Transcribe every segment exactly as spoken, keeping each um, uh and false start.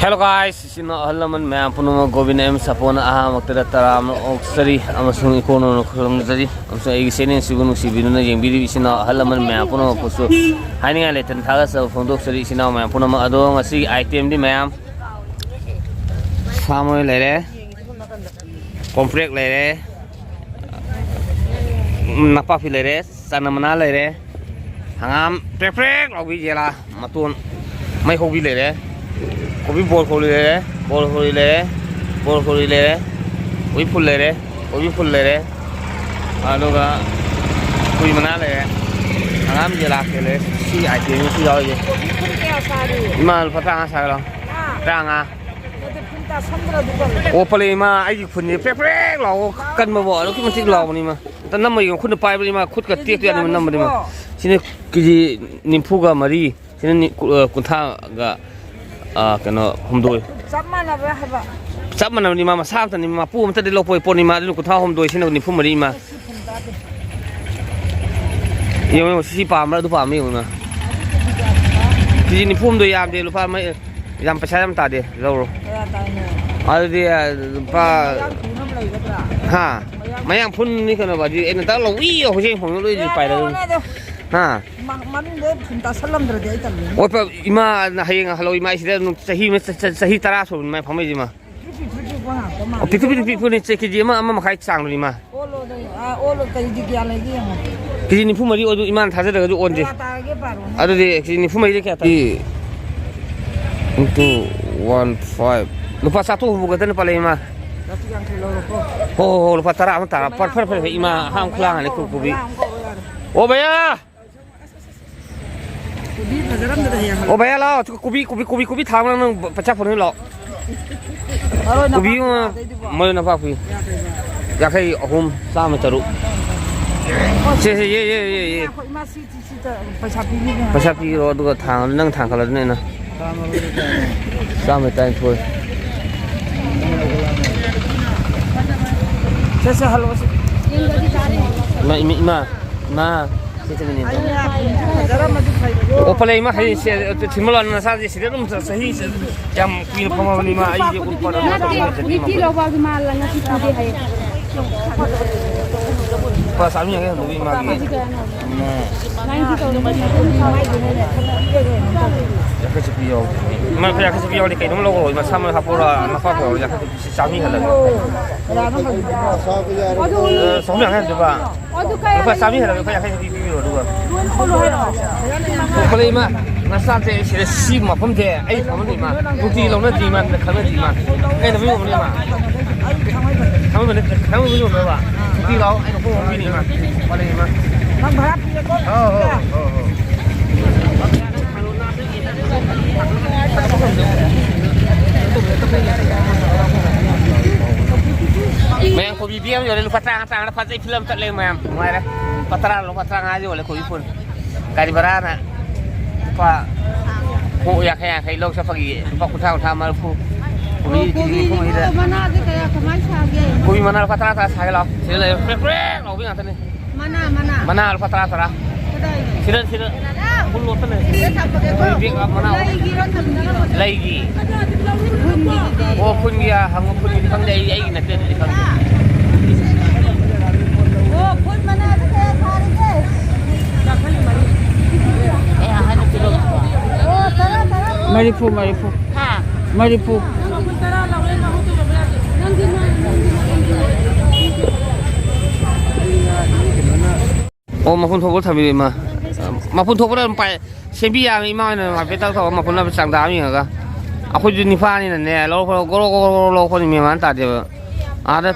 Hello guys, ꯏꯆꯤꯟ ꯏꯅꯥꯎ ꯑꯍꯜ ꯂꯃꯟ ꯃꯌꯥꯝ ꯄꯨꯝꯅꯃꯛ, ꯒꯣꯕꯤꯟ ꯑꯦꯝ ꯁꯥꯄꯣꯟꯅ ꯑꯍꯥꯟꯕꯃꯛꯇꯗ ꯇꯔꯥꯝꯅ ꯑꯣꯛꯆꯔꯤ ꯑꯃꯁꯨꯡ ꯏꯀꯣꯟ ꯀꯣꯟꯅ ꯈꯨꯔꯨꯝꯖꯔꯤ꯫ ꯑꯃꯁꯨꯡ ꯑꯩꯒꯤ ꯆꯦꯅꯦꯜꯁꯤꯕꯨ ꯅꯨꯡꯁꯤꯕꯤꯗꯨꯅ ꯌꯦꯡꯕꯤꯔꯤꯕ ꯏꯆꯤꯟ ꯏꯅꯥꯎ ꯑꯍꯜ ꯂꯃꯟ ꯃꯌꯥꯝ ꯄꯨꯝꯅꯃꯛꯄꯨꯁꯨ ꯍꯥꯏꯅꯤꯡꯉꯥꯏ ꯂꯩꯇꯅ ꯊꯥꯒꯠꯆꯕ ꯐꯣꯡꯗꯣꯛꯆꯔꯤ ꯏꯆꯤꯟ ꯏꯅꯥꯎ ꯃꯌꯥꯝ ꯄꯨꯝꯅꯃꯛ꯫ ꯑꯗꯣ ꯉꯁꯤꯒꯤ item ꯗꯤ ꯃꯌꯥꯝ ꯁꯥ ꯃꯔꯣꯏ ꯂꯩꯔꯦ, ꯀꯣꯝꯄ꯭ꯔꯦꯛ ꯂꯩꯔꯦ, ꯅꯄꯥꯛꯄꯤ ꯂꯩꯔꯦ, ꯆꯅꯝ ꯃꯅꯥ ꯂꯩꯔꯦ, ꯍꯪꯒꯥꯝ ꯄ꯭ꯔꯦꯛ ꯄ꯭ꯔꯦꯛ ꯂꯥꯎꯕꯤ ꯌꯦꯂꯥ ꯃꯇꯣꯟ ꯃꯩ ꯍꯧꯕꯤ ꯂꯩꯔꯦ, ꯀꯣꯕꯤ ꯕꯣꯜ ꯀꯣꯕꯤ ꯂꯩꯔꯦ, ꯕꯣꯜ ꯀꯣꯕꯤ ꯂꯩꯔꯦ, ꯕꯣꯜ ꯀꯣꯕꯤ ꯂꯩꯔꯦ, ꯀꯣꯕꯤ ꯐꯨꯜ ꯂꯩꯔꯦ, ꯀꯣꯕꯤ ꯐꯨꯜ ꯂꯩꯔꯦ, ꯑꯗꯨꯒ ꯀꯨꯏ ꯃꯅꯥ ꯂꯩꯔꯦ, ꯍꯪꯒꯥꯝ ꯌꯦꯂꯥ ꯂꯩꯔꯦ꯫ ꯁꯤ item ꯁꯤ ꯌꯥꯎꯔꯤꯁꯦ꯫ ꯀꯣꯕꯤ ꯐꯨꯜ ꯀꯌꯥ ꯁꯥꯔꯤ? ꯏꯃꯥ, ꯂꯨꯄꯥ ꯇꯔꯥꯃꯉꯥ ꯁꯥꯒꯦꯔꯣ? ꯍꯥ? ꯇꯔꯥꯃꯉꯥ꯫ ꯅꯠꯇꯦ, ꯐꯨꯜ ꯇꯥꯁꯟꯗ꯭ꯔꯗꯤ ꯇꯜꯂꯦ꯫ ꯑꯣ, ꯄꯜꯂꯦ ꯏꯃꯥ, ꯑꯩꯒꯤ ꯈꯨꯟꯁꯦ ꯄ꯭ꯔꯦꯛ ꯄ꯭ꯔꯦꯛ ꯂꯥꯎꯕ ꯀꯟꯕꯕꯣ, ꯑꯗꯨꯛꯀꯤ ꯃꯇꯤꯛ ꯂꯥꯎꯕꯅꯤ ꯏꯃꯥ꯫ ꯑꯝꯇ ꯅꯝꯃ ꯌꯦꯡꯉꯣ, ꯈꯨꯠꯅ ꯄꯥꯏꯕꯗ ꯏꯃꯥ, ꯈꯨꯠꯀ ꯀꯦꯖꯤ ꯇꯦꯛꯇ ꯌꯥꯅꯤ ꯏꯃꯥ, ꯀꯌꯥꯅꯣ ꯅꯝꯕꯗ ꯏꯃꯥ꯫ ꯁꯤꯕꯣ? ꯁꯤꯅ ꯀꯦꯖꯤ ꯅꯤꯐꯨꯒ ꯃꯔꯤ, ꯁꯤꯅ ꯅꯤ-, ꯀꯨ-, ꯑ, ꯀꯨꯟꯊ꯭ꯔꯥꯒ, ꯑ, ꯀꯩꯅꯣ, ꯍꯨꯝꯗꯣꯏ꯫ ꯆꯞ ꯃꯥꯟꯅꯕ꯭ꯔꯥ ꯍꯥꯏꯕ? ꯆꯞ ꯃꯥꯟꯅꯕꯅꯤ ꯏꯃꯥ, ꯃꯁꯥ ꯑꯃꯇꯅꯤ, ꯃꯄꯨ ꯑꯃꯇꯗꯤ ꯂꯧꯄꯣꯏ ꯄꯣꯠꯅꯤ ꯏꯃꯥ, ꯑꯗꯨꯅ ꯀꯨꯟꯊ꯭ꯔꯥ ꯍꯨꯝꯗꯣꯏ, ꯁꯤꯅ ꯅꯤꯐꯨ ꯃꯔꯤ ꯏꯃꯥ꯫ ꯌꯦꯡꯉꯣ, ꯌꯦꯡꯉꯣ, ꯁꯤ ꯄꯥꯝꯕ꯭ꯔꯥ, ꯑꯗꯨ ꯄꯥꯝꯕ꯭ꯔꯥ ꯌꯦꯡꯉꯣ ꯏꯃꯥ꯫ ꯀꯦꯖꯤ ꯅꯤꯐꯨ ꯍꯨꯝꯗꯣꯏ ꯌꯥꯝꯗꯦ, ꯂꯨꯄꯥ ꯃ-, ꯌꯥꯝ ꯄꯩꯁꯥ ꯌꯥꯝ ꯇꯥꯗꯦ, ꯂꯧꯔꯣ꯫ ꯀꯌꯥ ꯇꯥꯏꯅꯣ? ꯑꯗꯨꯗꯤ, ꯑ, ꯂꯨꯄꯥ, ꯃꯌꯥꯡ ꯄꯨꯅꯕ ꯂꯩꯒꯗ꯭ꯔꯥ? ꯍꯥ? ꯃꯌꯥꯡ ꯃꯌꯥꯡ ꯐꯨꯟꯅꯤ ꯀꯩꯅꯣ, ꯑꯗꯨꯗꯤ ꯑꯩꯅ ꯇꯥꯛ ꯂꯧꯏ, ꯍꯧꯖꯤꯛ ꯍꯣꯡꯅ ꯂꯣꯏ ꯌꯥꯔꯦ, ꯄꯥꯏꯔꯒ꯫ ꯌꯥꯔꯦ ꯑꯗꯣ꯫ ꯍꯥ? ꯃ-, ꯃꯅꯨꯡꯗ ꯐꯨꯟ ꯇꯥꯁꯜꯂꯝꯗ꯭ꯔꯗꯤ ꯑꯩ ꯇꯜꯂꯤ꯫ ꯑꯣ, ꯄ-, ꯏꯃꯥꯅ ꯍꯌꯦꯡ ꯍꯜꯂꯧ, ꯏꯃꯥ, ꯑꯩ ꯁꯤꯗ ꯑꯗꯨꯝ ꯆꯍꯤ ꯑꯃ, ꯆ-, ꯆ-, ꯆꯍꯤ ꯇꯔꯥ ꯁꯨꯔꯕꯅꯤ ꯃꯥꯏ ꯐꯝꯃꯛꯏꯁꯦ, ꯏꯃꯥ꯫ ꯄꯤꯛꯇ꯭ꯔꯨ ꯄꯤꯛꯄ ꯉꯥꯛꯇ ꯃꯥꯜꯂꯦ꯫ ꯑꯣ, ꯄꯤꯛꯇ꯭ꯔꯨ ꯄꯤꯛꯇ꯭ꯔꯨ ꯄꯤꯛꯄꯅꯤ, ꯆ-, ꯀꯦꯖꯤ ꯑꯃ, ꯑꯃ ꯃꯈꯥꯏ ꯆꯥꯡꯗꯨꯅꯤ, ꯏꯃꯥ꯫ ꯑꯣꯜꯂꯣ, ꯑꯗꯣ, ꯑꯥ, ꯑꯣꯜꯂꯣ, ꯀꯦꯖꯤ ꯀꯌꯥ ꯂꯩꯒꯦ ꯌꯦꯡꯉꯣ꯫ ꯀꯦꯖꯤ ꯅꯤꯐꯨ ꯃꯔꯤ ꯑꯣꯏꯗꯣ ꯏꯃꯥꯅ ꯊꯥꯖꯗ꯭ꯔꯒꯁꯨ ꯑꯣꯟꯁꯦ꯫ ꯀꯌꯥ ꯇꯥꯔꯒꯦ ꯄꯥꯔꯣꯅꯦ꯫ ꯑꯗꯨꯗꯤ ꯀꯦꯖꯤ ꯅꯤꯐꯨ ꯃꯔꯤꯗ ꯀꯌꯥ ꯇꯥꯏ? Into one five꯫ ꯂꯨꯄꯥ ꯆꯥꯇ꯭ꯔꯨꯛ ꯍꯨꯝꯐꯨ ꯈꯛꯇꯅ ꯄꯜꯂꯛꯑꯦ, ꯏꯃꯥ꯫ ꯆꯥꯇ꯭ꯔꯨꯛ ꯌꯥꯡꯈꯩ ꯂꯧꯔꯣꯀꯣ꯫ ꯍꯣ, ꯍꯣ, ꯍꯣ, ꯂꯨꯄꯥ ꯇꯔꯥ ꯑꯃ ꯇꯥꯔ꯫ ꯐꯔꯦ, ꯐꯔꯦ, ꯐꯔꯦ, ꯏꯃꯥ, ꯑꯍꯥꯟꯕ ꯈꯨꯂꯥꯡ ꯍꯥꯜꯂꯦ, ꯀꯣꯕꯤ꯫ ꯃꯌꯥꯝ ꯀꯧꯔꯣ ꯌꯥꯔꯦ꯫ ꯑꯣ, ꯚꯩꯌꯥ! ꯀꯣꯕꯤ ꯐꯖꯔꯝꯗ꯭ꯔꯦ ꯍꯌꯦꯡ꯫ ꯑꯣ, ꯚꯩꯌꯥ, ꯂꯥꯛꯑꯣ꯫ ꯀꯣꯕꯤ, ꯀꯣꯕꯤ, ꯀꯣꯕꯤ, ꯀꯣꯕꯤ ꯊꯥꯕ ꯅꯪ ꯄꯩꯁꯥ ꯐꯪꯅꯤ, ꯂꯥꯛꯑꯣ꯫ ꯃꯔꯣꯏ ꯀꯣꯕꯤ ꯅꯄꯥꯛꯄꯤ ꯑꯃ, ꯌꯥꯗꯦ ꯑꯗꯨꯕꯣ꯫ ꯃꯔꯣꯏ ꯅꯄꯥꯛꯄꯤ꯫ ꯌꯥꯗꯦꯕ꯫ ꯌꯥꯡꯈꯩ ꯑꯍꯨꯝ, ꯆꯥꯝꯃ ꯇꯔꯨꯛ꯫ ꯁꯦ, ꯁꯦ, ꯌꯦ, ꯌꯦ, ꯌꯦ, ꯌꯦ꯫ ꯉꯥꯏꯈꯣ, ꯏꯃꯥ, ꯁꯤ, ꯁꯤ, ꯁꯤꯗ ꯄꯩꯁꯥ ꯄꯤꯕꯤꯒꯦ꯫ ꯄꯩꯁꯥ ꯄꯤꯔꯣ, ꯑꯗꯨꯒ ꯊꯥꯡ, ꯅꯪ ꯊꯥꯡꯒꯠꯂꯣ, ꯑꯗꯨꯅ ꯍꯦꯟꯅ꯫ ꯆꯥꯝꯃ ꯇꯔꯥꯅꯤꯊꯣꯏ꯫ ꯁꯦ, ꯁꯦ, ꯍꯜꯂꯛꯑꯣ, ꯁꯦ꯫ ꯏꯃꯥ, ꯏꯃꯥ, ꯏꯃꯥ, ꯏꯃꯥ꯫ ꯑꯣ, ꯐꯂꯩꯃ, ꯍꯌꯦꯡꯁꯦ ꯊꯤꯃꯜꯂꯣ, ꯅꯁꯥꯁꯦ ꯁꯤꯗ ꯑꯗꯨꯝ ꯆꯍꯤ ꯌꯥꯝ ꯀꯨꯏꯅ ꯐꯝꯃꯕꯅꯤ ꯃꯥ, ꯑꯩꯁꯦ ꯎꯠꯄ ꯅꯠꯇꯦ, ꯅꯠꯇꯦ, ꯅꯤꯇꯤ ꯂꯧꯕꯒꯤ ꯃꯥꯜꯂ ꯉꯁꯤ ꯄꯨꯗꯦ ꯍꯥꯏꯌꯦ꯫ ꯂꯨꯄꯥ ꯆꯥꯝꯃꯔꯤ ꯌꯥꯡꯈꯩ ꯍꯟꯗꯣꯛꯏ ꯃꯥꯒꯤ꯫ ꯍꯧꯖꯤꯛ ꯀꯌꯥꯅꯣ? ꯎꯝ꯫ ꯅꯥꯏꯟꯇꯤ ꯇꯧꯔꯦ꯫ ꯌꯥꯡꯈꯩ ꯆꯠꯄꯤ ꯌꯥꯎꯗꯦ꯫ ꯃꯥ ꯌꯥꯡꯈꯩ ꯆꯠꯄꯤ ꯌꯥꯎꯗꯦ, ꯀꯩꯅꯣꯝ ꯂꯧꯔꯣꯏ, ꯃꯁꯥ ꯃꯔꯣꯏ ꯍꯥꯞꯄꯣꯔꯥ, ꯅꯄꯥꯛꯄ ꯌꯥꯎꯔꯗꯤ ꯌꯥꯡꯈꯩ ꯆꯠꯄꯤ ꯆꯥꯝꯃꯔꯤ ꯍꯜꯂꯒꯦ꯫ ꯑꯗꯨ ꯑꯦ, ꯆꯍꯨꯝ ꯌꯥꯡꯈꯩ ꯍꯟꯗꯣꯛꯄ꯫ ꯑꯗꯨ ꯀꯌꯥ ꯂꯨꯄꯥ ꯆꯥꯝꯃꯔꯤ ꯍꯜꯂꯒꯦ, ꯂꯨꯄꯥ ꯌꯥꯡꯈꯩ ꯆꯠꯄꯤ ꯄꯤꯕꯤꯔꯣ, ꯑꯗꯨꯒ꯫ ꯂꯣꯏꯅ ꯑꯣꯜꯂꯣ ꯍꯥꯏꯔꯣ? ꯐꯂꯩꯃ, ꯅꯆꯥꯁꯦ ꯁꯤꯗ ꯁꯤ ꯃꯐꯝꯁꯦ ꯑꯩ ꯐꯝꯍꯟꯗ꯭ꯔꯤ ꯃꯥ, ꯅꯨꯡꯇꯤ ꯂꯧꯅꯗ꯭ꯔꯤ ꯃꯥ, ꯈꯪꯅꯗ꯭ꯔꯤ ꯃꯥ꯫ ꯑꯩꯅ ꯃꯤ ꯎꯕꯅꯤ ꯃꯥ꯫ ꯈꯪꯅꯕꯅꯤ, ꯈꯪꯅꯕꯅꯤ ꯎꯅꯕ꯫ ꯅꯨꯡꯇꯤ ꯂꯥꯛꯑꯣ, ꯑꯩꯅ ꯍꯣꯡ ꯍꯣꯡꯕꯤꯅꯤ ꯃꯥ꯫ ꯐꯂꯩꯃ꯫ ꯅꯪ ꯚꯔꯥ ꯄꯤꯔꯦꯀꯣ? ꯑꯧ, ꯑꯧ, ꯑꯧ, ꯑꯧ꯫ ꯃꯌꯥꯝ ꯀꯣꯕꯤ ꯕꯦꯒ ꯑꯃ ꯌꯣꯜꯂꯦ, ꯂꯨꯄꯥ ꯇꯔꯥ, ꯇꯔꯥ꯫ ꯐꯖꯩ, ꯐꯤꯂꯝ ꯆꯠꯂꯦ ꯃꯌꯥꯝ, ꯅꯨꯡꯉꯥꯏꯔꯦ꯫ ꯂꯨꯄꯥ ꯇꯔꯥ, ꯂꯨꯄꯥ ꯇꯔꯥꯃꯉꯥ ꯌꯣꯜꯂꯦ ꯀꯣꯕꯤ ꯐꯨꯜ꯫ ꯒꯥꯔꯤ ꯚꯔꯥꯅ ꯂꯨꯄꯥ ꯀꯣꯛ ꯌꯥꯡꯈꯩ, ꯌꯥꯡꯈꯩ ꯂꯧ ꯆꯠꯄꯒꯤ ꯂꯨꯄꯥ ꯀꯨꯟꯊ꯭ꯔꯥ, ꯀꯨꯟꯊ꯭ꯔꯥ, ꯃꯔꯤꯐꯨ꯫ ꯀꯣꯕꯤ ꯑꯣ, ꯀꯦꯖꯤ ꯀꯣꯕꯤꯗꯨꯕꯨ ꯅꯤꯐꯨ ꯃꯔꯤꯗ꯫ ꯃꯅꯥꯁꯦ ꯀꯌꯥ, ꯀꯃꯥꯏ ꯁꯥꯒꯦ? ꯀꯣꯕꯤ ꯃꯅꯥ ꯂꯨꯄꯥ ꯇꯔꯥ, ꯇꯔꯥ ꯁꯥꯒꯦ ꯂꯥꯛꯑꯣ꯫ ꯁꯤꯗ ꯂꯩꯔꯦ, ꯄ꯭ꯔꯦꯛ ꯄ꯭ꯔꯦꯛ ꯂꯥꯎꯕꯤ ꯉꯥꯛꯇꯅꯦ꯫ ꯃꯅꯥ, ꯃꯅꯥ꯫ ꯃꯅꯥ ꯂꯨꯄꯥ ꯇꯔꯥ, ꯇꯔꯥ꯫ ꯀꯗꯥꯏꯅꯣ? ꯁꯤꯗ, ꯁꯤꯗ꯫ ꯐꯨꯜ ꯂꯣꯠꯇ ꯂꯩ꯫ ꯁꯤꯗ ꯊꯝꯃꯒꯦꯀꯣ꯫ ꯀꯣꯕꯤ ꯕꯦꯒ ꯃꯅꯥ꯫ ꯂꯩꯒꯤꯔꯣ, ꯊꯝꯕꯤꯔꯣ? ꯂꯩꯒꯤ꯫ ꯐꯨꯟꯒꯤꯗꯨꯗꯤ? ꯑꯣ, ꯐꯨꯟꯒꯤ ꯍꯪꯉꯣ, ꯐꯨꯟꯒꯤꯗꯤ ꯈꯪꯗꯦ, ꯑꯩ, ꯑꯩꯒꯤ ꯅꯠꯇꯦ, ꯑꯗꯨꯗꯤ ꯈꯪꯗꯦ꯫ ꯑꯣ, ꯐꯨꯟ ꯃꯅꯥꯗ ꯀꯌꯥ ꯁꯥꯔꯤꯒꯦ? ꯀꯌꯥ ꯍꯥꯏꯅꯣ ꯀꯤꯂꯣꯗꯨꯕꯣ? ꯑꯣ, ꯇꯔꯥ, ꯇꯔꯥ꯫ ꯃꯔꯤꯐꯨ, ꯃꯔꯤꯐꯨ꯫ ꯍꯥ? ꯃꯔꯤꯐꯨ꯫ ꯑꯣ, ꯃꯄꯨꯟ ꯊꯣꯛꯄ ꯊꯝꯕꯤꯔꯦ, ꯏꯃꯥ꯫ ꯃꯄꯨꯟ ꯊꯣꯛꯄꯗ ꯑꯗꯨꯝ ꯄꯥꯏ-, ꯁꯦꯝꯕꯤ ꯌꯥꯕꯅꯤ, ꯏꯃꯥ ꯍꯣꯏꯅ ꯍꯥꯏꯐꯦꯠ ꯇꯧꯔꯒ ꯃꯄꯨꯟ ꯑꯃ ꯆꯥꯡꯗ ꯑꯃ ꯌꯦꯡꯉꯒ꯫ ꯑꯩꯈꯣꯏꯁꯨ ꯅꯤꯄꯥꯅꯤꯅꯅꯦ, ꯂꯧꯔꯛꯄꯗ ꯒꯣꯔꯣ ꯒꯣꯔꯣ ꯒꯣꯔꯣ ꯂꯧꯔꯛꯄꯅꯤ, ꯃꯦꯟ ꯃꯥꯟ ꯇꯥꯗꯦꯕ꯫ ꯑꯥꯗ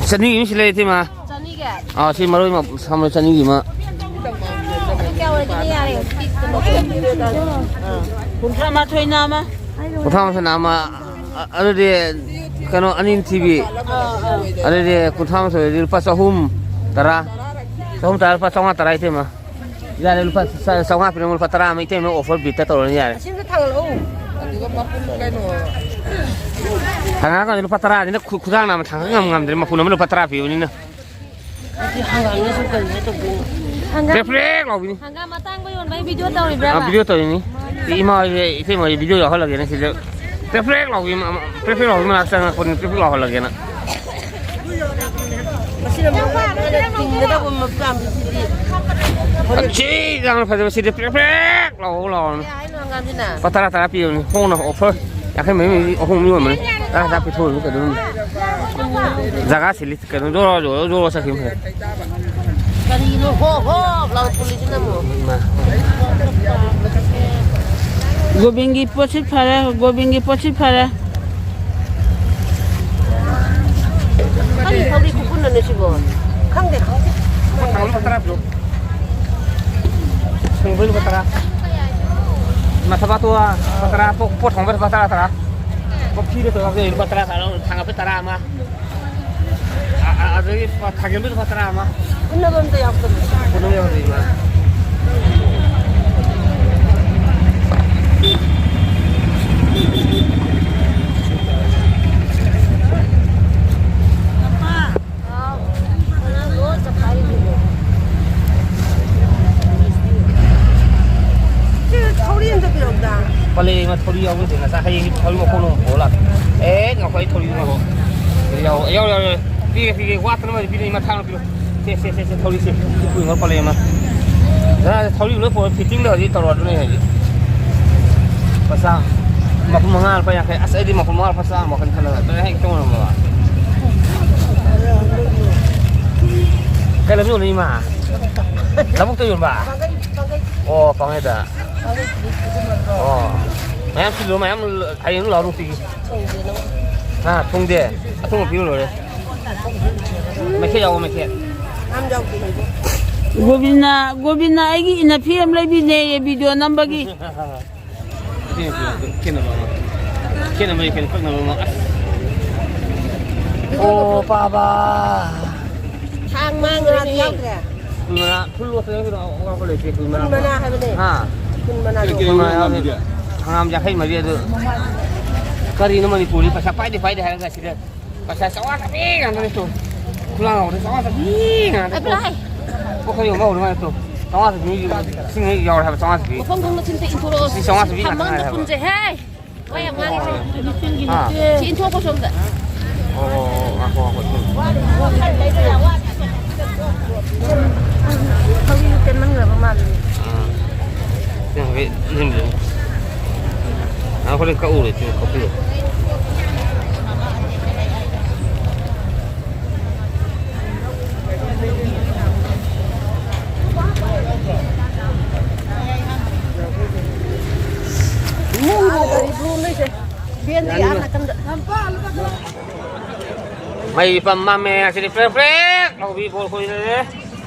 ꯆꯅꯤꯒꯤ ꯑꯃ ꯁꯤ ꯂꯩꯔꯦ, ꯏꯇꯩꯃ꯫ ꯆꯅꯤꯒꯤ? ꯑꯥ, ꯁꯤ ꯃꯔꯣꯏ ꯃ-, ꯁꯥꯃꯔꯣꯏ ꯆꯅꯤꯒꯤ ꯑꯃ꯫ ꯀꯌꯥ ꯑꯣꯏꯔꯒꯦꯅꯦ? ꯌꯥꯔꯦ, ꯍꯧꯖꯤꯛꯇꯤ ꯀꯩꯅꯣ ꯇꯧꯔꯦ꯫ ꯀꯨꯟꯊ꯭ꯔꯥ ꯃꯥꯊꯣꯏꯅ ꯑꯃ꯫ ꯀꯨꯟꯊ꯭ꯔꯥ ꯃꯥꯊꯣꯏꯅ ꯑꯃ꯫ ꯑ-, ꯑꯗꯨꯗꯤ ꯀꯩꯅꯣ ꯑꯅꯤ ꯊꯤꯕꯤ꯫ ꯑꯗꯨꯗꯤ ꯀꯨꯟꯊ꯭ꯔꯥ ꯃꯥꯊꯣꯏꯗꯤ ꯂꯨꯄꯥ ꯆꯍꯨꯝ ꯇꯔꯥ꯫ ꯆꯍꯨꯝ ꯇꯔꯥ, ꯂꯨꯄꯥ ꯆꯥꯝꯃꯉꯥ ꯇꯔꯥ, ꯏꯇꯩꯃ꯫ ꯌꯥꯔꯦ, ꯂꯨꯄꯥ ꯆꯥ-, ꯆꯥꯝꯃꯉꯥ ꯄꯤꯔꯝꯃꯣ, ꯂꯨꯄꯥ ꯇꯔꯥ ꯑꯃ ꯏꯇꯩꯃ offer ꯕꯤꯠꯇ ꯇꯧꯔꯅꯤ, ꯌꯥꯔꯦ꯫ ꯑꯁꯤꯝꯇ ꯊꯥꯡꯒꯠꯂꯛꯎ꯫ ꯊꯥꯡꯒꯠꯂꯛꯀꯥꯟꯗ ꯂꯨꯄꯥ ꯇꯔꯥꯅꯤꯅ ꯈꯨ-, ꯈꯨꯗꯥꯡ ꯅꯥꯝꯃ ꯊꯥꯡꯒꯠ ꯉꯝ ꯉꯝꯗ꯭ꯔꯦ, ꯃꯄꯨꯟ ꯑꯃ ꯂꯨꯄꯥ ꯇꯔꯥ ꯄꯤꯕꯅꯤꯅ꯫ ꯍꯪꯒꯥꯝꯅ ꯁꯨꯝ ꯀꯔꯤꯅꯣ ꯇꯧꯗꯣꯏꯅꯣ? ꯍꯪꯒꯥꯝ, ꯄ꯭ꯔꯦꯛ ꯄ꯭ꯔꯦꯛ ꯂꯥꯎꯕꯤꯅꯤ꯫ ꯍꯪꯒꯥꯝ ꯑꯇꯥꯡꯕ ꯌꯣꯟꯕꯒꯤ ꯚꯤꯗꯤꯑꯣ ꯇꯧꯔꯤꯕ꯭ꯔꯥ? ꯑꯥ, ꯚꯤꯗꯤꯑꯣ ꯇꯧꯔꯤꯅꯤ꯫ ꯁꯤ ꯏꯃꯥ ꯍꯣꯏꯁꯦ, ꯏꯇꯩꯃ ꯍꯣꯏꯁꯦ ꯚꯤꯗꯤꯑꯣ ꯌꯥꯎꯍꯜꯂꯒꯦꯅ ꯁꯤꯗ ꯄ꯭ꯔꯦꯛ ꯄ꯭ꯔꯦꯛ ꯂꯥꯎꯕꯤ, ꯄ꯭ꯔꯦꯛ ꯄ꯭ꯔꯦꯛ ꯂꯥꯎꯕꯤ ꯃꯅꯥꯛ ꯆꯪꯉꯛꯄꯅꯤ, ꯄ꯭ꯔꯦꯛ ꯄ꯭ꯔꯦꯛ ꯂꯥꯎꯍꯜꯂꯒꯦꯅ꯫ ꯃꯁꯤꯅ ꯃꯔꯨ ꯑꯣꯏꯅ ꯇꯤꯡꯒꯗꯕ ꯃꯄꯥꯝꯁꯤꯗꯤ꯫ ꯁꯤ ꯌꯥꯝꯅ ꯐꯖꯕ, ꯁꯤꯗꯤ ꯄ꯭ꯔꯦꯛ ꯄ꯭ꯔꯦꯛ ꯂꯥꯎꯕ ꯂꯥꯎꯔꯅꯤ꯫ ꯀꯌꯥ ꯍꯥꯏꯅꯣ ꯍꯪꯒꯥꯝꯁꯤꯅ? ꯂꯨꯄꯥ ꯇꯔꯥ ꯇꯔꯥ ꯄꯤꯕꯅꯤ, ꯍꯣꯡꯅ ꯑꯣꯐꯔ꯫ ꯌꯥꯡꯈꯩ ꯃꯔꯤ ꯃꯔꯤ ꯑꯍꯨꯝ ꯌꯣꯟꯕꯅꯤ꯫ ꯇꯔꯥ ꯇꯔꯥ ꯄꯤꯊꯣꯛꯑꯅꯤ ꯀꯩꯗꯧꯅꯤ? ꯖꯒꯥ ꯁꯤꯜꯂꯤ꯫ ꯀꯩꯅꯣ, ꯖꯣꯔꯣ, ꯖꯣꯔꯣ, ꯖꯣꯔꯣ ꯆꯠꯈꯤꯕ ꯐꯔꯦ꯫ ꯀꯔꯤꯅꯣ ꯍꯣꯞ ꯍꯣꯞ ꯂꯥꯎ ꯄꯨꯜꯂꯤꯁꯤꯅ ꯑꯃꯨꯛ? ꯏꯃꯥ꯫ ꯒꯣꯕꯤꯟꯒꯤ ꯄꯣꯠꯁꯤ ꯐꯔꯦ, ꯒꯣꯕꯤꯟꯒꯤ ꯄꯣꯠꯁꯤ ꯐꯔꯦ꯫ ꯀꯔꯤ ꯊꯧꯔꯤ ꯈꯨꯄꯨꯟꯅꯅꯣ ꯁꯤꯕꯣ? ꯈꯪꯗꯦ, ꯈꯪꯗꯦ꯫ ꯄꯣꯠ ꯊꯥꯡꯒꯠꯂꯨ ꯂꯨꯄꯥ ꯇꯔꯥ ꯄꯤꯔꯛꯑꯣ꯫ ꯁꯨꯡꯕꯩ ꯂꯨꯄꯥ ꯇꯔꯥ꯫ ꯃꯊꯕꯥ ꯇꯣ ꯂꯨꯄꯥ ꯇꯔꯥ, ꯄꯣꯠ, ꯄꯣꯠ ꯊꯥꯡꯒꯠꯄ ꯂꯨꯄꯥ ꯇꯔꯥ, ꯇꯔꯥ꯫ ꯄꯣꯠ ꯐꯤꯗ ꯇꯧꯔꯒ ꯂꯨꯄꯥ ꯇꯔꯥ, ꯇꯔꯥ ꯊꯥꯡꯒꯠꯄ ꯇꯔꯥ ꯑꯃ꯫ ꯑ-, ꯑ-, ꯑꯗꯒꯤ ꯊꯥꯡꯖꯤꯟꯕꯩ ꯂꯨꯄꯥ ꯇꯔꯥ ꯑꯃ꯫ ꯄꯨꯟꯅꯕ ꯑꯝꯇ ꯌꯥꯎꯗꯕꯅꯦ꯫ ꯄꯨꯟꯅꯕ ꯌꯥꯎꯗꯦ, ꯏꯃꯥ꯫ ꯁꯤ ꯊꯧꯔꯤ ꯑꯝꯇ ꯄꯤꯔꯛꯎꯗ꯫ ꯄꯜꯂꯦ, ꯏꯃꯥ, ꯊꯧꯔꯤ ꯌꯥꯎꯗꯦ꯫ ꯉꯁꯥꯏ ꯍꯌꯦꯡ ꯊꯧꯔꯤ ꯃꯈꯣꯡ ꯑꯃ ꯄꯨꯔ ꯂꯥꯛꯀꯦ꯫ ꯑꯦ, ꯉꯥꯏꯈꯣ, ꯑꯩ ꯊꯧꯔꯤ ꯉꯥꯏꯈꯣ꯫ ꯌꯥꯎ-, ꯌꯥꯎ-, ꯌꯥꯎ-, ꯌꯥꯎ꯫ ꯄꯤꯒꯦ, ꯄꯤꯒꯦ꯫ ꯋꯥꯠꯇꯅꯕ ꯄꯤꯔꯛꯑꯣ, ꯏꯃꯥ, ꯊꯥꯡꯅ ꯄꯤꯔꯛꯑꯣ꯫ ꯁꯦ, ꯁꯦ, ꯁꯦ, ꯁꯦ, ꯊꯧꯔꯤꯁꯦ꯫ ꯁꯤ ꯄꯨꯏ ꯃꯈꯥ ꯄꯜꯂꯛꯑꯦ, ꯏꯃꯥ꯫ ꯖꯔꯥ, ꯊꯧꯔꯤ ꯂꯣꯏ ꯄꯨꯔ ꯐꯤꯠꯇꯤꯡꯗ ꯍꯧꯖꯤꯛ ꯇꯧꯔꯣ, ꯑꯗꯨꯅꯦ ꯍꯧꯖꯤꯛ꯫ ꯂꯨꯄꯥ ꯆꯥꯝꯃ꯫ ꯃꯄꯨꯟ ꯃꯉꯥ ꯂꯨꯄꯥ ꯌꯥꯡꯈꯩ꯫ ꯑꯁ, ꯑꯩꯗꯤ ꯃꯄꯨꯟ ꯃꯉꯥ ꯂꯨꯄꯥ ꯆꯥꯝꯃ ꯋꯥꯈꯜ ꯈꯜꯂꯒ ꯑꯗꯨꯅ ꯍꯦꯛ ꯇꯣꯡꯉꯝꯃꯕ꯫ ꯀꯩ ꯂꯝ ꯌꯣꯟꯂꯤ, ꯏꯃꯥ? ꯂꯧꯕꯨꯛꯇ ꯌꯣꯟꯕ? ꯑꯣ, ꯄꯥꯡꯒꯩꯗ꯫ ꯑꯣ꯫ ꯃꯌꯥꯝ ꯁꯤꯜꯂꯨ, ꯃꯌꯥꯝ ꯍꯌꯦꯡ ꯂꯥꯛꯑꯣ ꯅꯨꯡꯇꯤꯒꯤ꯫ ꯍꯥ, ꯊꯣꯡꯗꯦ? ꯑꯊꯣꯡꯕ ꯄꯤꯔꯨ ꯂꯣꯏꯔꯦ꯫ ꯃꯩꯈꯦꯠ ꯌꯥꯎꯕ ꯃꯩꯈꯦꯠ꯫ ꯒꯣꯕꯤꯟꯗ, ꯒꯣꯕꯤꯟꯗ ꯑꯩꯒꯤ ꯏꯟꯅ ꯐꯤ ꯑꯃ ꯂꯩꯕꯤꯅꯦꯌꯦ ꯚꯤꯗꯤꯑꯣ ꯅꯝꯕꯒꯤ꯫ ꯈꯦꯠꯅꯕ ꯑꯃ꯫ ꯈꯦꯠꯅꯕ ꯀꯩꯅꯣ ꯀꯛꯅꯕ ꯑꯃ꯫ ꯑꯁ꯫ ꯑꯣ, ꯄꯥꯕ꯫ ꯊꯥꯡ ꯃꯥꯡꯈ꯭ꯔꯦꯅꯦ꯫ ꯌꯥꯎꯗ꯭ꯔꯦ? ꯐꯨꯜ ꯃꯅꯥ, ꯐꯨꯜ ꯂꯣꯠꯇꯅ ꯀꯩꯅꯣ ꯑꯋꯥꯕ ꯂꯩꯇꯦ, ꯐꯨꯜ ꯃꯅꯥ꯫ ꯐꯨꯜ ꯃꯅꯥ ꯍꯥꯏꯕꯅꯦ꯫ ꯍꯥ? ꯐꯨꯜ ꯃꯅꯥꯗꯣ꯫ ꯐꯨꯜ ꯃꯅꯥ ꯌꯥꯎꯗꯦ꯫ ꯍꯪꯒꯥꯝ ꯌꯥꯡꯈꯩ ꯃꯔꯤ ꯑꯗꯨ꯫ ꯀꯔꯤꯅꯣ ꯃꯅꯤꯄꯨꯔꯗꯤ ꯄꯩꯁꯥ ꯄꯥꯏꯗꯦ ꯄꯥꯏꯗꯦ ꯍꯥꯏꯔꯒ ꯁꯤꯗ ꯄꯩꯁꯥ ꯆꯥꯎꯉꯥꯛ ꯇꯥꯕꯤ ꯉꯥꯛꯇꯅꯤ ꯇꯨ꯫ ꯈꯨꯂꯥꯡ ꯂꯧꯕꯗ ꯆꯥꯝꯃꯉꯥ ꯆꯥꯄꯤ ꯉꯥꯛꯇ꯫ ꯑꯩ ꯄꯨꯔꯥ ꯍꯥꯏ꯫ ꯄꯣꯠ ꯈꯔ ꯌꯣꯟꯕ ꯍꯧꯔ ꯃꯥꯜꯂꯦ ꯇꯣ꯫ ꯆꯥꯝꯃꯉꯥ ꯆꯥꯄꯤ ꯃꯤ ꯂꯤꯁꯤꯡ ꯑꯃ ꯌꯥꯎꯔꯦ ꯍꯥꯏꯕ, ꯆꯥꯝꯃꯉꯥ ꯆꯥꯄꯤ꯫ ꯃꯐꯝ ꯈꯪꯅ ꯆꯤꯟꯇ ꯏꯟꯊꯣꯔꯛꯑꯣ꯫ ꯂꯤꯁꯤꯡ ꯆꯥꯝꯃꯉꯥ ꯆꯥꯄꯤ ꯉꯥꯛꯇ ꯐꯝꯕꯝꯗ ꯉꯥꯏꯔꯦ ꯍꯥꯏꯕ꯫ ꯄꯨꯟꯁꯦ ꯍꯦ꯫ ꯋꯥ ꯌꯥꯝ ꯉꯥꯡꯉꯦ꯫ ꯑꯥ꯫ ꯁꯤ ꯏꯟꯊꯣꯛꯈꯣ ꯁꯣꯝꯗ꯫ ꯑꯣ, ꯑꯣ, ꯑꯣ, ꯉꯥꯏꯈꯣ, ꯉꯥꯏꯈꯣ, ꯁꯤ꯫ ꯊꯧꯔꯤꯗꯨ ꯇꯦꯟꯃꯟꯈ꯭ꯔꯕ ꯃꯥꯜꯂꯦ꯫ ꯑꯥ꯫ ꯁꯤ ꯍꯥꯏꯐꯦꯠ ꯂꯦꯝꯖꯧ꯫ ꯑꯥ, ꯍꯣꯔꯦꯟ ꯀꯛꯎꯔꯦ, ꯁꯤ ꯀꯛꯄꯤꯔꯣ꯫ ꯃꯩ ꯄꯝ ꯃꯝꯃꯦ ꯉꯁꯤꯗꯤ ꯄ꯭ꯔꯦꯛ ꯄ꯭ꯔꯦꯛ ꯂꯥꯎꯕꯤ ꯕꯣꯜ ꯈꯣꯏꯔꯦ꯫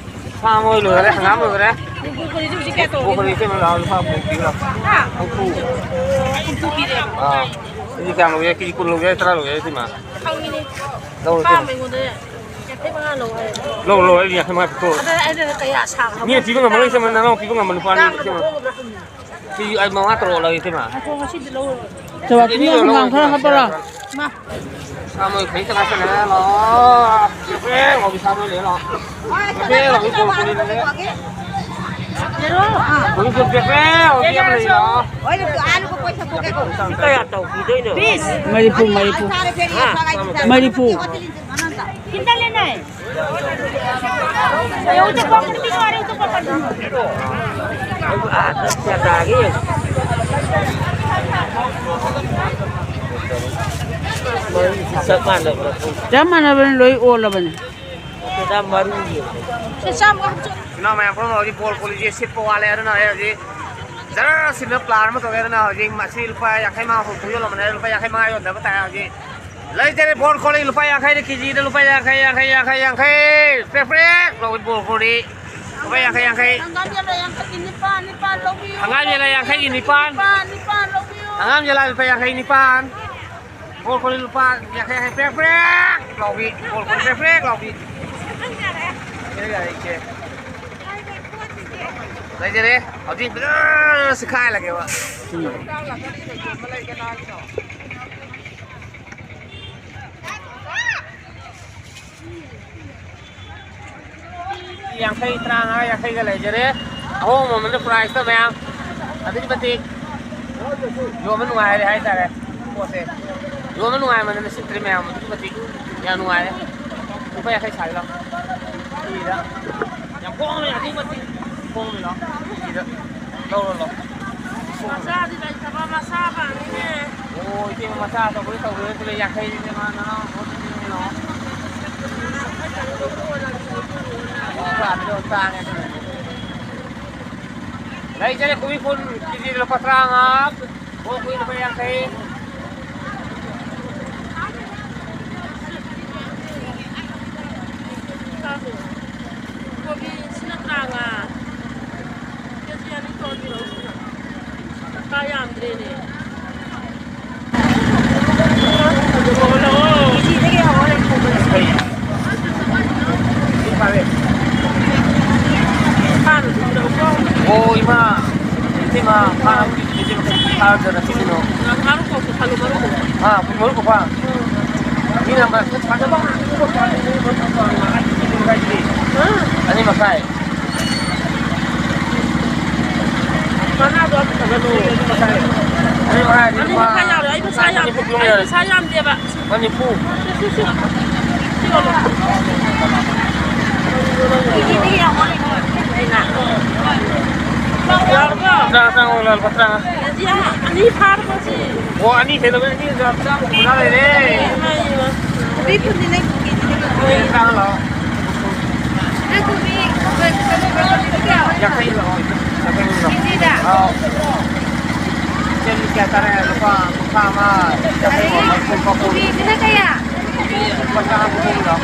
ꯁꯥ ꯃꯣꯏ ꯂꯣꯏꯔꯦ, ꯍꯪꯒꯥꯝ ꯂꯣꯏꯔꯦ꯫ ꯕꯣꯜ ꯈꯣꯏꯔꯦ ꯏꯇꯩꯃ ꯂꯥꯛꯑꯣ, ꯂꯨꯄꯥ ꯍꯨꯝꯐꯨ ꯄꯤꯔꯣ꯫ ꯍꯨꯝꯐꯨ꯫ ꯑꯥ꯫ ꯀꯦꯖꯤ ꯀꯌꯥꯝ ꯂꯧꯒꯦ? ꯀꯦꯖꯤ ꯀꯨꯟ ꯂꯧꯒꯦ, ꯇꯔꯥ ꯂꯧꯒꯦ ꯏꯇꯩꯃ? ꯂꯧꯔꯣ ꯏꯇꯩꯃ꯫ ꯂꯧ, ꯂꯧ, ꯑꯩ ꯌꯥꯡꯈꯩ ꯃꯉꯥ ꯄꯤꯊꯣꯛ꯫ ꯃꯤꯅ ꯄꯤꯕ ꯉꯝꯃꯔꯣꯏ ꯏꯇꯩꯃ, ꯅꯅꯥꯎ ꯄꯤꯕ ꯉꯝꯕ ꯅꯨꯄꯥꯅꯤ ꯏꯇꯩꯃ꯫ ꯁꯤ ꯑꯩ ꯃꯉꯥ ꯇꯔꯨꯛ ꯂꯧꯒꯦ ꯏꯇꯩꯃ꯫ ꯉꯥꯏꯈꯣ, ꯉꯁꯤꯗꯤ ꯂꯧꯔꯔꯣꯏ꯫ ꯆꯥꯎꯕ, ꯁꯤ ꯅꯪ ꯂꯧꯔꯣ ꯍꯪꯒꯥꯝ ꯈꯔ ꯏꯇꯩꯃ, ꯍꯥꯞꯄꯔꯥ? ꯁꯤꯔ꯫ ꯃꯥ꯫ ꯁꯥ ꯃꯣꯏ ꯐꯩ ꯇꯪꯈꯥꯏ ꯆꯠꯂꯦ, ꯂꯥꯛꯑꯣ꯫ ꯄ꯭ꯔꯦꯛ ꯄ꯭ꯔꯦꯛ ꯂꯥꯎꯕꯤ ꯁꯥ ꯃꯣꯏ ꯂꯩꯔꯦ, ꯂꯥꯛꯑꯣ꯫ ꯄ꯭ꯔꯦꯛ ꯄ꯭ꯔꯦꯛ ꯂꯥꯎꯕꯤ ꯀꯣꯜ ꯀꯣꯜꯂꯤ ꯂꯩꯔꯦ꯫ ꯀꯣꯜꯂꯤ ꯀꯣꯜ ꯄ꯭ꯔꯦꯛ ꯄ꯭ꯔꯦꯛ ꯂꯥꯎꯕꯤ ꯑꯃ ꯂꯩꯔꯦ, ꯂꯥꯛꯑꯣ꯫ ꯁꯤ ꯀꯌꯥ ꯇꯧꯈꯤꯗꯣꯏꯅꯣ? ꯃꯔꯤꯐꯨ, ꯃꯔꯤꯐꯨ꯫ ꯍꯥ? ꯃꯔꯤꯐꯨ꯫ ꯆꯞ ꯃꯥꯟꯅꯕ꯭ꯔꯥ? ꯆꯞ ꯃꯥꯟꯅꯕꯅꯤ, ꯂꯣꯏ ꯑꯣꯜꯂꯕꯅꯤ꯫ ꯏꯅꯥꯎ ꯃꯌꯥꯝ ꯄꯨꯝꯅꯃꯛ ꯍꯧꯖꯤꯛ ꯕꯣꯜ ꯀꯣꯜꯂꯤꯁꯦ ꯁꯤꯠꯄ ꯋꯥꯠꯂꯦ, ꯑꯗꯨꯅ ꯑꯩ ꯍꯧꯖꯤꯛ ꯖꯔ ꯁꯤꯠꯅ ꯄ꯭ꯂꯥꯟ ꯑꯃ ꯇꯧꯒꯦ꯫ ꯑꯗꯨꯅ ꯍꯧꯖꯤꯛ ꯃꯁꯤ ꯂꯨꯄꯥ ꯌꯥꯡꯈꯩ ꯃꯉꯥ ꯍꯨꯝꯐꯨ ꯌꯣꯜꯂꯝꯕꯅꯦ, ꯂꯨꯄꯥ ꯌꯥꯡꯈꯩ ꯃꯉꯥ ꯌꯣꯟꯗꯕ ꯇꯥꯔꯦ ꯍꯧꯖꯤꯛ꯫ ꯂꯩꯖꯔꯦ, ꯕꯣꯜ ꯈꯣꯠꯂꯤ ꯂꯨꯄꯥ ꯌꯥꯡꯈꯩꯗ ꯀꯦꯖꯤꯗ ꯂꯨꯄꯥ ꯌꯥꯡꯈꯩ, ꯌꯥꯡꯈꯩ, ꯌꯥꯡꯈꯩ, ꯌꯥꯡꯈꯩ꯫ ꯄ꯭ꯔꯦꯛ ꯄ꯭ꯔꯦꯛ ꯂꯥꯎꯏ ꯕꯣꯜ ꯈꯣꯠꯂꯤ꯫ ꯂꯨꯄꯥ ꯌꯥꯡꯈꯩ, ꯌꯥꯡꯈꯩ꯫ ꯍꯪꯒꯥꯝ ꯌꯦꯂꯥ ꯌꯥꯡꯈꯩꯒꯤ ꯅꯤꯄꯥꯟ, ꯅꯤꯄꯥꯟ ꯂꯧꯕꯤꯌꯨ꯫ ꯍꯪꯒꯥꯝ ꯌꯦꯂꯥ ꯌꯥꯡꯈꯩꯒꯤ ꯅꯤꯄꯥꯟ꯫ ꯅꯤꯄꯥꯟ, ꯅꯤꯄꯥꯟ ꯂꯧꯕꯤꯌꯨ꯫ ꯍꯪꯒꯥꯝ ꯌꯦꯂꯥ ꯂꯨꯄꯥ ꯌꯥꯡꯈꯩ ꯅꯤꯄꯥꯟ꯫ ꯕꯣꯜ ꯈꯣꯠꯂꯤ ꯂꯨꯄꯥ ꯌꯥꯡꯈꯩ, ꯌꯥꯡꯈꯩ꯫ ꯄ꯭ꯔꯦꯛ ꯄ꯭ꯔꯦꯛ ꯂꯥꯎꯕꯤ꯫ ꯕꯣꯜ ꯈꯣꯠꯂꯤ ꯄ꯭ꯔꯦꯛ ꯄ꯭ꯔꯦꯛ ꯂꯥꯎꯕꯤ꯫ ꯌꯥꯔꯦ, ꯌꯥꯔꯦ, ꯏꯆꯦ꯫ ꯂꯩꯖꯔꯦ꯫ ꯍꯧꯖꯤꯛ ꯐꯖꯅ ꯁꯤꯈꯥꯏꯍꯜꯂꯒꯦꯕ꯫ ꯎꯝ꯫ ꯎꯝ꯫ ꯌꯥꯡꯈꯩ, ꯇꯔꯥꯃꯉꯥ, ꯌꯥꯡꯈꯩꯒ ꯂꯩꯖꯔꯦ꯫ ꯑꯍꯣꯡꯕ ꯃꯃꯜꯗ price ꯇ ꯃꯌꯥꯝ ꯑꯗꯨꯛꯀꯤ ꯃꯇꯤꯛ ꯌꯣꯟꯕ ꯅꯨꯡꯉꯥꯏꯔꯦ ꯍꯥꯏꯇꯥꯔꯦ꯫ ꯄꯣꯠꯁꯦ ꯌꯣꯟꯕ ꯅꯨꯡꯉꯥꯏꯃꯟꯗꯅ ꯁꯤꯠꯇ꯭ꯔꯦ ꯃꯌꯥꯝ, ꯑꯗꯨꯛꯀꯤ ꯃꯇꯤꯛ ꯌꯥꯝ ꯅꯨꯡꯉꯥꯏꯔꯦ꯫ ꯂꯨꯄꯥ ꯌꯥꯡꯈꯩ ꯁꯥꯒꯦ ꯂꯥꯎ꯫ ꯁꯤꯗ ꯌꯥꯝ ꯍꯣꯡꯉꯦ, ꯑꯗꯨꯛꯀꯤ ꯃꯇꯤꯛ ꯍꯣꯡꯉꯦ ꯂꯥꯎ꯫ ꯁꯤꯗ ꯂꯧꯔꯣ ꯂꯥꯎ꯫ ꯃꯆꯥꯗꯤ ꯂꯩꯇꯕ, ꯃꯆꯥ ꯄꯥꯝꯃꯤꯅꯦ꯫ ꯑꯣ, ꯏꯆꯦ, ꯃꯆꯥ ꯑꯆꯧꯕꯗꯤ ꯇꯧꯗ꯭ꯔꯦ, ꯁꯤꯗ ꯌꯥꯡꯈꯩꯅꯦ, ꯃꯥ ꯅꯅꯥꯎ ꯂꯧꯔꯣ꯫ ꯃꯆꯥꯗꯤ ꯌꯥꯝ ꯇꯥꯡꯉꯦ ꯑꯗꯨꯅꯅꯦ꯫ ꯂꯩꯖꯔꯦ, ꯀꯣꯕꯤ ꯐꯨꯜ ꯀꯦꯖꯤꯗ ꯂꯨꯄꯥ ꯇꯔꯥꯃꯉꯥ, ꯀꯣꯕꯤ ꯂꯨꯄꯥ ꯌꯥꯡꯈꯩ꯫ ꯀꯣꯕꯤꯁꯤꯅ ꯇꯔꯥꯃꯉꯥ꯫ ꯀꯦꯖꯤ ꯑꯅꯤ ꯇꯧꯔꯗꯤ ꯂꯧꯁꯤꯔ? ꯄꯩꯁꯥ ꯌꯥꯝꯗ꯭ꯔꯦꯅꯦ꯫ ꯐꯥꯅ ꯊꯝꯗꯕꯀꯣ꯫ ꯑꯣ, ꯏꯃꯥ꯫ ꯏꯃꯥ, ꯐꯥ-, ꯐꯥꯔꯖꯔ ꯁꯤꯁꯤꯅꯣ꯫ ꯉꯥ ꯐꯥꯔꯨꯀꯣ, ꯈꯜꯂꯨ ꯃꯔꯨꯀꯣ꯫ ꯑꯥ, ꯃꯔꯨꯀꯣ ꯐꯥ꯫ ꯃꯤꯅ ꯃꯔꯛꯇ ꯊꯥꯖꯕ꯫ ꯑꯥ꯫ ꯑꯅꯤ ꯃꯈꯥꯏ꯫ ꯃꯅꯥꯗꯣ ꯑꯝꯇ ꯊꯥꯒꯠꯂꯣ꯫ ꯑꯅꯤ ꯃꯈꯥꯏ ꯍꯥꯏꯗꯤ ꯑꯅꯤ ꯂꯨꯄꯥ ꯃꯈꯥꯏ ꯌꯥꯎꯔꯦ꯫ ꯑꯩ ꯄꯩꯁꯥ ꯌꯥꯝ-, ꯅꯤꯐꯨ ꯄꯤꯔꯝꯃꯣ ꯑꯩ ꯌꯥꯔꯦ꯫ ꯄꯩꯁꯥ ꯌꯥꯝꯗꯦꯕ꯫ ꯂꯨꯄꯥ ꯅꯤꯐꯨ꯫ ꯁꯤ, ꯁꯤ, ꯁꯤ꯫ ꯁꯤ ꯌꯣꯜꯂꯣ꯫ ꯀꯦꯖꯤꯗꯒꯤ ꯌꯥꯝ ꯋꯥꯠꯂꯤꯅꯦ꯫ ꯑꯩꯅ꯫ ꯌꯥꯔꯕꯣ? ꯇꯔꯥ, ꯇꯔꯥ ꯑꯣꯏꯅ ꯂꯨꯄꯥ ꯇꯔꯥ꯫ ꯀꯦꯖꯤ ꯑꯃ, ꯑꯅꯤ ꯐꯥꯔꯕꯣ ꯁꯤ? ꯑꯣ, ꯑꯅꯤ ꯍꯦꯜꯂꯕ, ꯑꯅꯤ ꯆꯥꯝꯃ ꯍꯨꯝꯐꯨꯇꯔꯥ ꯂꯩꯔꯦ꯫ ꯏꯃꯥ, ꯏꯃꯥ꯫ ꯀꯣꯕꯤ ꯐꯨꯜꯗꯤ ꯂꯩ, ꯀꯦꯖꯤꯗꯒꯤ꯫ ꯇꯔꯥ ꯂꯥꯛꯑꯣ꯫ ꯌꯥꯡꯈꯩ ꯂꯧꯑꯣ, ꯌꯥꯡꯈꯩ ꯂꯧꯑꯣ꯫ ꯑꯥꯎ꯫ ꯆꯦꯡ ꯀꯌꯥ ꯇꯥꯔꯦ? ꯂꯨꯄꯥ ꯀꯨꯟꯊ꯭ꯔꯥ ꯑꯃ, ꯌꯥꯡꯈꯩ ꯑꯃ, ꯃꯔꯤꯐꯨ, ꯃꯔꯤꯐꯨ꯫ ꯀꯣꯕꯤꯁꯤꯅ ꯀꯌꯥ? ꯂꯨꯄꯥ ꯇꯔꯥ ꯀꯨꯟ ꯂꯧꯑꯣ꯫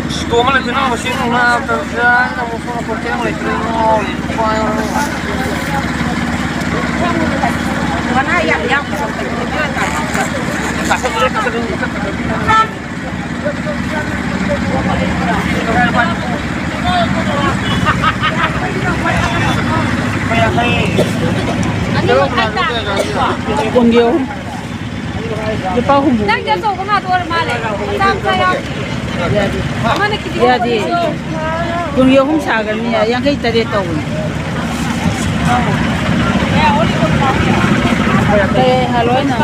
ꯁꯤꯇꯣ ꯑꯃ ꯂꯩꯇꯦ, ꯅꯪ ꯃꯁꯤ ꯉꯥ ꯇꯧꯔꯤꯁꯤꯗ ꯑꯩꯅ ꯑꯃꯨꯛ ꯁꯣꯝꯗ ꯄꯣꯠ ꯆꯩ ꯑꯃ ꯂꯩꯇ꯭ꯔꯦ, ꯉꯥꯎꯔꯤ꯫ ꯀꯣꯟꯒꯤ ꯑꯍꯨꯝ꯫ ꯂꯨꯄꯥ ꯍꯨꯝꯐꯨ꯫ ꯅꯪꯗꯤ ꯑꯆꯧꯕ ꯉꯥꯛꯇ ꯑꯣꯏꯔ ꯃꯥꯜꯂꯦ꯫ ꯃꯆꯥ ꯃꯆꯥ ꯌꯥꯎꯗꯦ꯫ ꯑꯃꯅ ꯀꯦꯖꯤ ꯌꯥꯗꯦ꯫ ꯀꯨꯟꯒꯤ ꯑꯍꯨꯝ ꯁꯥꯈ꯭ꯔꯕꯅꯤꯅ ꯌꯥꯡꯈꯩ ꯇꯔꯦꯠ ꯇꯧꯕꯅꯤ꯫ ꯀꯩ ꯍꯥꯏ ꯂꯣꯏꯅ?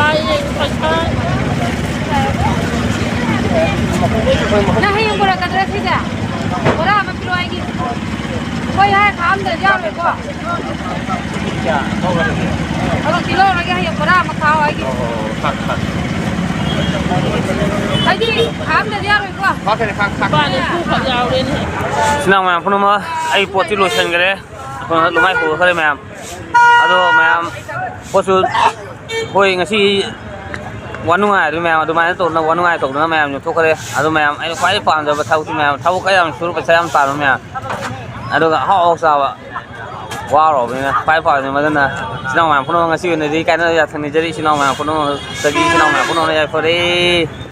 ꯅꯪ ꯍꯌꯦꯡ ꯄꯨꯔꯛꯀꯗ꯭ꯔꯥ ꯁꯤꯁꯦ? ꯕꯣꯔꯥ ꯑꯃ ꯄꯤꯔꯛꯑꯣ ꯑꯩꯒꯤ꯫ ꯑꯩꯈꯣꯏ ꯍꯥꯏ ꯈꯥꯛꯑꯝꯗ꯭ꯔꯗꯤ ꯌꯥꯔꯣꯏꯀꯣ꯫ ꯑꯗꯣ ꯀꯤꯂꯣ ꯑꯃꯒꯤ ꯍꯌꯦꯡ ꯕꯣꯔꯥ ꯑꯃ ꯈꯥꯛꯑꯣ ꯑꯩꯒꯤ꯫ ꯑꯩꯗꯤ ꯈꯥꯛꯑꯝꯗ꯭ꯔꯗꯤ ꯌꯥꯔꯣꯏꯀꯣ꯫ ꯂꯨꯄꯥ ꯅꯤꯐꯨ ꯈꯛ ꯌꯥꯎꯔꯦꯅꯦ꯫ ꯏꯆꯤꯟ ꯏꯅꯥꯎ ꯃꯌꯥꯝ ꯄꯨꯝꯅꯃꯛ, ꯑꯩ ꯄꯣꯠꯇꯤ ꯂꯣꯏꯁꯤꯟꯈ꯭ꯔꯦ꯫ ꯑꯩꯈꯣꯏ ꯂꯨꯃꯥꯏ ꯄꯨꯈ꯭ꯔꯦ ꯃꯌꯥꯝ꯫ ꯑꯗꯣ ꯃꯌꯥꯝ ꯄꯣꯠꯁꯨ ꯑꯩꯈꯣꯏ ꯉꯁꯤ ꯋꯥ ꯅꯨꯡꯉꯥꯏ ꯑꯗꯨ ꯃꯌꯥꯝ ꯑꯗꯨꯃꯥꯏꯅ ꯇꯧꯗꯅ ꯋꯥ ꯅꯨꯡꯉꯥꯏ ꯇꯧꯗꯅ ꯃꯌꯥꯝ ꯌꯣꯟꯊꯣꯛꯈ꯭ꯔꯦ꯫ ꯑꯗꯨ ꯃꯌꯥꯝ ꯑꯩꯅ ꯈ꯭ꯋꯥꯏꯗꯩ ꯄꯥꯝꯖꯕ ꯊꯕꯛꯇꯤ ꯃꯌꯥꯝ ꯊꯕꯛ ꯈꯔ ꯌꯥꯝ ꯁꯨꯔ ꯄꯩꯁꯥ ꯌꯥꯝ ꯇꯥꯟꯕ ꯃꯌꯥꯝ꯫ ꯑꯗꯨꯒ ꯑꯍꯥꯎ ꯑꯍꯥꯎ ꯆꯥꯕ꯫ ꯋꯥꯔꯨꯔꯕꯅꯤꯅ ꯈ꯭ꯋꯥꯏ ꯄꯥꯝꯖꯕ ꯑꯗꯨꯅ ꯏꯆꯤꯟ ꯏꯅꯥꯎ ꯃꯌꯥꯝ ꯄꯨꯝꯅꯃꯛ ꯉꯁꯤ ꯑꯣꯏꯅꯗꯤ ꯀꯥꯏꯅ ꯌꯥꯊꯪ ꯅꯤꯖꯔꯤ꯫ ꯏꯆꯤꯟ ꯏꯅꯥꯎ ꯃꯌꯥꯝ ꯄꯨꯝꯅꯃꯛꯇꯒꯤ ꯏꯆꯤꯟ ꯏꯅꯥꯎ ꯃꯌꯥꯝ ꯄꯨꯝꯅꯃꯛꯅ ꯌꯥꯏꯐꯔꯦ꯫